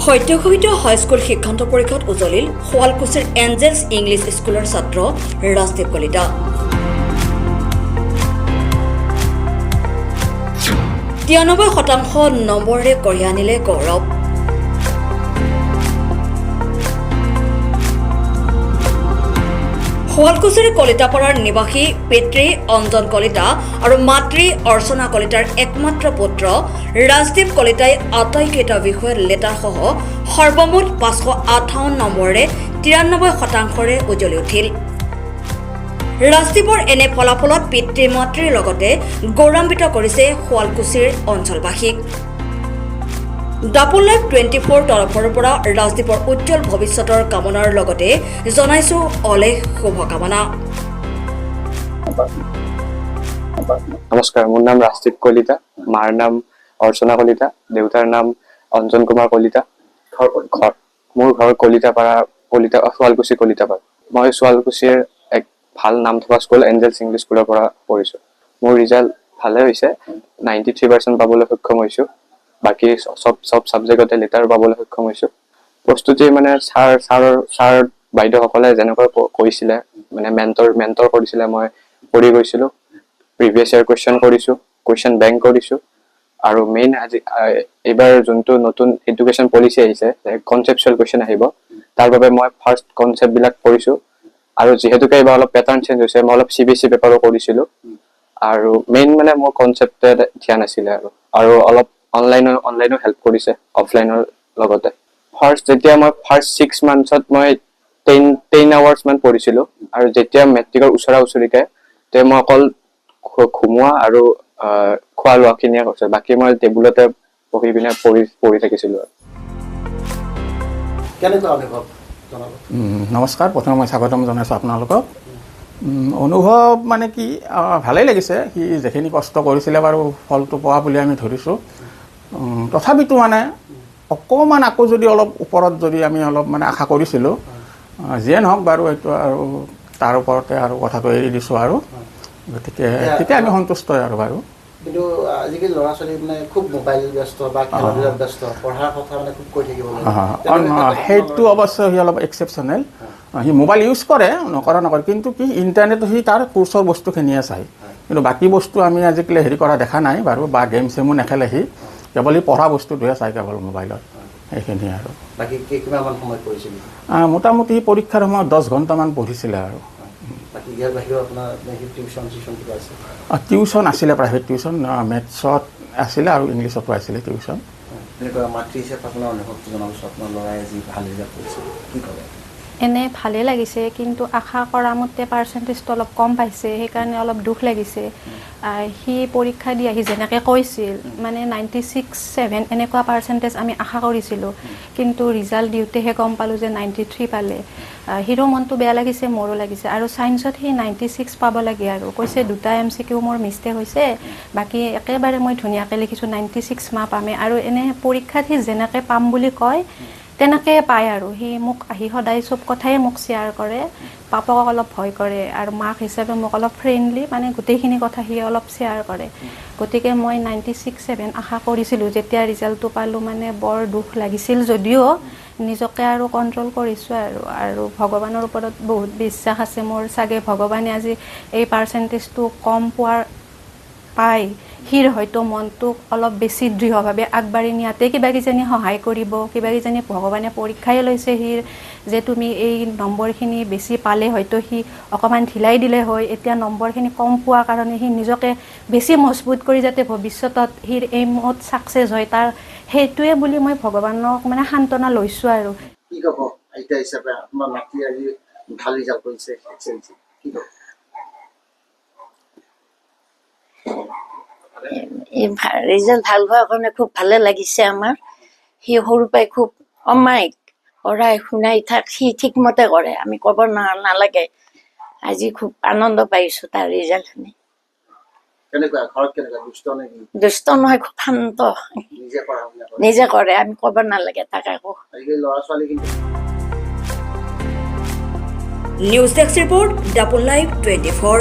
সদ্যঘোষিত high school শিক্ষান্ত পৰীক্ষাত উজলিল শুৱালকুছিৰ এঞ্জেলছ ইংলিছ স্কুলৰ ছাত্ৰ ৰাজদীপ কলিতা। 93% নম্বৰেৰে কঢ়িয়াই আনিলে গৌৰৱ। শুৱালকুছিৰ কলিতাপাৰাৰ নিবাসী পিতৃ অঞ্জন কলিতা আৰু মাতৃ অৰ্চনা কলিতাৰ একমাত্ৰ পুত্ৰ ৰাজদীপ কলিতাই আটাইকেইটা বিষয়ত লেটাৰসহ সৰ্বমুঠ 558 নম্বৰেৰে 93%ৰে উজলি উঠিল। ৰাজদীপৰ এনে ফলাফলত পিতৃ মাতৃৰ লগতে গৌৰৱান্বিত কৰিছে শুৱালকুছিৰ অঞ্চলবাসীক। দাপোন লাইভ 24 তৰফৰ পৰা ৰাজদীপৰ উজ্জ্বল ভৱিষ্যতৰ কামনাৰ লগতে জনাইছো অলেখ শুভকামনা। নমস্কাৰ, মোৰ নাম ৰাজদীপ কলিতা, মাৰ নাম অৰ্চনা কলিতা, দেউতাৰ নাম অঞ্জন কুমাৰ কলিতা। ঘৰ মোৰ ঘৰ কলিতাপাৰা, কলিতা শুৱালকুছি কলিতাপাৰা। মই শুৱালকুছিৰ এক ভাল নাম থকা স্কুল এঞ্জেলছ ইংলিছ স্কুলৰ পৰা পঢ়িছোঁ। মোৰ ৰিজাল্ট ভালে হৈছে, 93% পাবলৈ সক্ষম হৈছোঁ। বাকী চব চব ছাবজেক্টতে লেটাৰ পাবলৈ সক্ষম হৈছোঁ। প্ৰস্তুতি মানে ছাৰ ছাৰৰ ছাৰ বাইদেউসকলে যেনেকৈ কৈছিলে, মানে মেণ্টৰ মেণ্টৰ কৰিছিলে, মই কৰি গৈছিলোঁ। প্ৰিভিয়াছ ইয়াৰ কুৱেশ্যন কৰিছোঁ, কুৱেশ্যন বেংক কৰিছোঁ। আৰু মেইন আজি এইবাৰ যোনটো নতুন এডুকেশ্যন পলিচি আহিছে, কনচেপচুৱেল কুৱেশ্যন আহিব, তাৰ বাবে মই ফাৰ্ষ্ট কনচেপ্টবিলাক কৰিছোঁ। আৰু যিহেতুকে এইবাৰ অলপ পেটাৰ্ণ চেঞ্জ হৈছে, মই অলপ চিবিএছই পেপাৰো কৰিছিলোঁ। আৰু মেইন মানে মোৰ কনচেপ্টে ধ্যান আছিলে আৰু আৰু অলপ অনলাইনো হেল্প কৰিছে অফলাইনৰ লগতে। ফাৰ্ষ্ট যেতিয়া মই ফাৰ্ষ্ট 6 মান্থছত মই 10 আৱাৰ্ছ মান পঢ়িছিলোঁ। আৰু যেতিয়া মেট্ৰিকৰ ওচৰা ওচৰিকে, তেতিয়া মই অকল ঘুমোৱা আৰু খোৱা লোৱাখিনিয়ে কৰিছোঁ, বাকী মই টেবুলতে বহি পিনে পঢ়ি পঢ়ি থাকিছিলোঁ আৰু। কেনেকুৱা অনুভৱ জনাব? নমস্কাৰ, প্ৰথমে মই স্বাগতম জনাইছোঁ আপোনালোকক। অনুভৱ মানে কি, ভালেই লাগিছে। সি যিখিনি কষ্ট কৰিছিলে বাৰু ফলটো পোৱা বুলি আমি ধৰিছোঁ। তথাপিতো মানে অকণমান আকৌ যদি অলপ ওপৰত যদি আমি অলপ মানে আশা কৰিছিলোঁ। যিয়ে নহওক বাৰু, এইটো আৰু তাৰ ওপৰতে আৰু কথাটো এৰি দিছোঁ আৰু। গতিকে তেতিয়া আমি সন্তুষ্টই আৰু বাৰু। কিন্তু আজিকালি ল'ৰা ছোৱালী মানে খুব মোবাইল ব্যস্ত বা খেলা ধূলাত ব্যস্ত, পঢ়াৰ কথা মানে খুব কৈ থাকিব লাগে। তেনেকুৱা ক্ষেত্ৰত সেইটো অৱশ্যে সি অলপ এক্সেপশ্যনেল। সি মোবাইল ইউজ কৰে, নকৰা নকৰে, কিন্তু কি ইণ্টাৰনেটত সি তাৰ কোৰ্চৰ বস্তুখিনিয়ে চায়। কিন্তু বাকী বস্তু আমি আজিকালি হেৰি কৰা দেখা নাই বাৰু, বা গেম চেমো নেখেলে। সি কেৱল সি পঢ়া বস্তুটোহে চায় কেৱল মোবাইলত, সেইখিনিয়ে আৰু। বাকী কিমানমান সময় পঢ়িছিল? মোটামুটি পৰীক্ষাৰ সময়ত 10 ঘণ্টামান পঢ়িছিলে আৰু। বাকী ইয়াৰ বাহিৰেও আপোনাৰ টিউশ্যন চিউশ্যন কিবা আছে? টিউশ্যন আছিলে, প্ৰাইভেট টিউশ্যন, মেথছত আছিলে আৰু ইংলিছতো আছিলে টিউশ্যন। তেনেকুৱা মাতৃ হিচাপে আপোনাৰ অনুভৱটো জনাবচোন। আপোনাৰ ল'ৰাই আজি ভাল ৰিজাল্ট কৰিছে, কি ক'ব? এনে ভালেই লাগিছে, কিন্তু আশা কৰা মতে পাৰ্চেণ্টেজটো অলপ কম পাইছে, সেইকাৰণে অলপ দুখ লাগিছে। সি পৰীক্ষা দি আহি যেনেকৈ কৈছিল, মানে 96-7 এনেকুৱা পাৰ্চেণ্টেজ আমি আশা কৰিছিলোঁ, কিন্তু ৰিজাল্ট দিওঁতেহে গম পালোঁ যে 93 পালে। সিৰো মনটো বেয়া লাগিছে, মোৰো লাগিছে। আৰু ছায়েন্সত সি 96 পাব লাগে আৰু কৈছে দুটা এমচিকিউ মোৰ মিষ্টেক হৈছে, বাকী একেবাৰে মই ধুনীয়াকৈ লিখিছোঁ, 96 মা পামেই। আৰু এনে পৰীক্ষাত সি যেনেকৈ পাম বুলি কয় তেনেকৈয়ে পায়। আৰু সি মোক আহি সদায় চব কথাই মোক শ্বেয়াৰ কৰে। পাপাক অলপ ভয় কৰে আৰু মাক হিচাপে মোক অলপ ফ্ৰেণ্ডলি, মানে গোটেইখিনি কথা সি অলপ শ্বেয়াৰ কৰে। গতিকে মই 96-7 আশা কৰিছিলোঁ। যেতিয়া ৰিজাল্টটো পালোঁ, মানে বৰ দুখ লাগিছিল যদিও নিজকে আৰু কণ্ট্ৰল কৰিছোঁ আৰু আৰু ভগৱানৰ ওপৰত বহুত বিশ্বাস আছে মোৰ। চাগে ভগৱানে আজি এই পাৰ্চেণ্টেজটো কম পোৱাৰ পাই সিৰ হয়তো মনটোক অলপ বেছি দৃঢ়ভাৱে আগবাঢ়ি নিয়াতে কিবা কিজানি সহায় কৰিব, কিবা কিজানি ভগৱানে পৰীক্ষাই লৈছে সিৰ যে তুমি এই নম্বৰখিনি বেছি পালে হয়তো সি অকণমান ঢিলাই দিলে হয়। এতিয়া নম্বৰখিনি কম পোৱাৰ কাৰণে সি নিজকে বেছি মজবুত কৰি যাতে ভৱিষ্যতত সিৰ এইমত ছাকচেছ হয়, তাৰ সেইটোৱে বুলি মই ভগৱানক মানে সান্তনা লৈছোঁ আৰু। কি ক'ব আইতা হিচাপে? আপোনাৰ নাতি আজি ভাল ৰিজাল্ট কৰিছে এক্সেলেঞ্চি, কি ক'ব? এই ৰিজাল্ট ভাল হোৱাৰ কাৰণে খুব ভালে লাগিছে আমাৰ। সি সৰুৰ পৰাই খুব অমায়িক, পঢ়াই শুনাই থাক, সি ঠিকমতে কৰে, আমি ক'ব নালাগে। আজি খুব আনন্দ পাইছো তাৰ ৰিজাল্ট শুনি। কেনেকুৱা ঘৰত, কেনেকুৱা, দুষ্ট নেকি? দুষ্ট নহয়, খুব শান্ত। নিজে পঢ়া শুনা কৰে? নিজে কৰে, আমি ক'ব নালাগে তাক একো। আজিকালি ল'ৰা ছোৱালী কিন্তু নিউজ ডেস্ক ৰিপৰ্ট, দাপোন লাইভ 24।